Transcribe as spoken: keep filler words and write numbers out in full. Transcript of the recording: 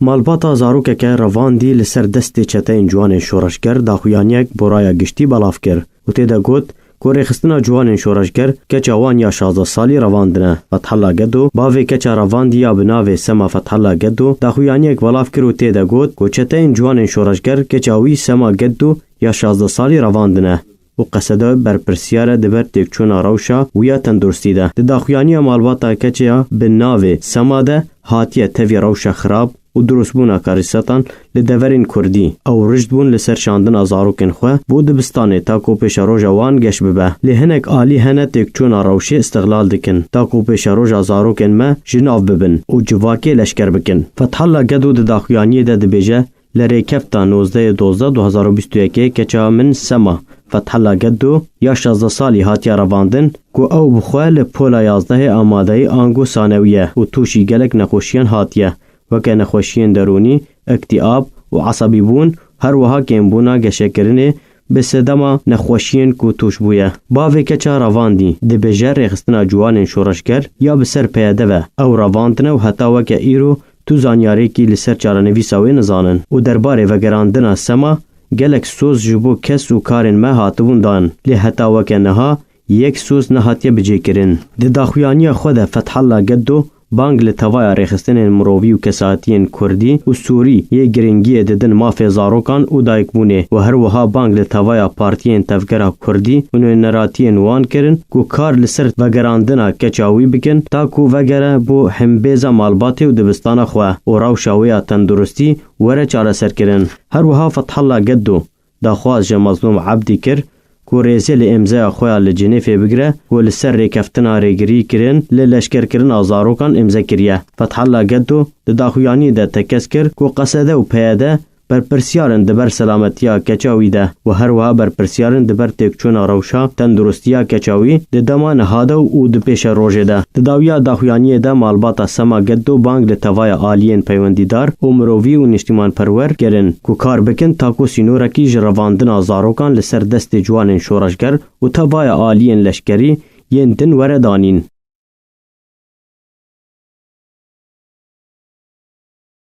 Malbata zarokeke revandî li ser destê çeteyên ciwanên şoreşger daxuyaniyek bo raya giştî belav kir û tê de got ku rêxistina ciwanên şoreşger keça wan ya şazdeh salî revandine. Fethalla Gedo, bavê keça revandî ya bi navê Sema Fethalla Gedo, daxuyaniyek belav kir û tê de got ku çeteyên ciwanên şoreşger keça wî Sema Gedo ya şazdeh salî revandine û qesede berpirsiyar e di ber têkçûna rewşa wî ya tenduristî de. Di daxuyaniya malbata keça bi navê Sema de hatiye tevî rewşa xirab û dirustbûna karîsetan li deverên kurdî. Ew rijd bûn li ser şandina zarokên xwe bo dibistanê ta ku pêşeroja wan geş bibe. Lê hinek alî hene têkçûna rewşê îstixlal dikin, ta ku pêşeroja zarokên me ji nav bibin û civakê leşker bikin. Fethalla Gedo di daxuyaniyê de dibêje, li rêkefta nozdehê dozdeh du hezar û bîst û yekê keça min Sema Fethalla Gedo ya şazdeh salî hatiye revandin ku ew bi xwe li pola yazdehê amadeyî ango sanewî ye û tûşî gelek nexweşiyan hatiye, weke nexweşiyên derûnî, îktîab û esebîbûn, her wiha kêmbûna geşekirinê bi sedema nexweşiyên ku tûş bûye. Bavê keça revandî dibêje rêxistina ciwanên şoreşger ya bi ser P Y D ve ew revandine û heta weke îro tu zanyariyekî li ser çarenivîsa wê nizanin û derbarê vegerandina Sema gelek soz ji bo kes û karên me hatibûn dan, lê heta weke niha yek soz nehatiye bicêkirin. Di daxuyaniya xwe de Fethalla Geddo bang li tevaya rêxistinên mirovî û kesatiyên kurdî û sûrî yê giringiyê didin mafê zarokan û dayikbûnê û her wiha bang li tevaya partiyên tevgera kurdî û nûneratiyên wan kirin ku kar li ser vegerandina keça wî bikin, ta ku vegere bo himbêza malbatê û dibistana xwe û rewşa wê ya tenduristî were çareserkirin. Her wiha Fethalla Geddo daxwaz ji Mezlûm Ebdî kir ku rêzê li îmzeya xwe ya li Cinêfê bigire ku li ser rêkeftina rêgirî kirin li leşkerkirina zarokan îmze kiriye. Fethalla Geddo di daxuyaniyê de tekez kir ku Qesede û P Y D berpirsiyar in di ber selametiya keça wî de û her wiha berpirsiyar in di ber têkçûna rewşa tenduristiya keça wî di dema niha de û di pêşerojê de. Di dawiya daxuyaniyê de malbata Sema Geddo bang li tevaya aliyên peywendîdar û mirovî û niştîmanperwer kirin ku kar bikin ta ku sînorekî ji revandina zarokan li ser destê ciwanên şoreşger û tevaya aliyên leşkerî yên din were danîn.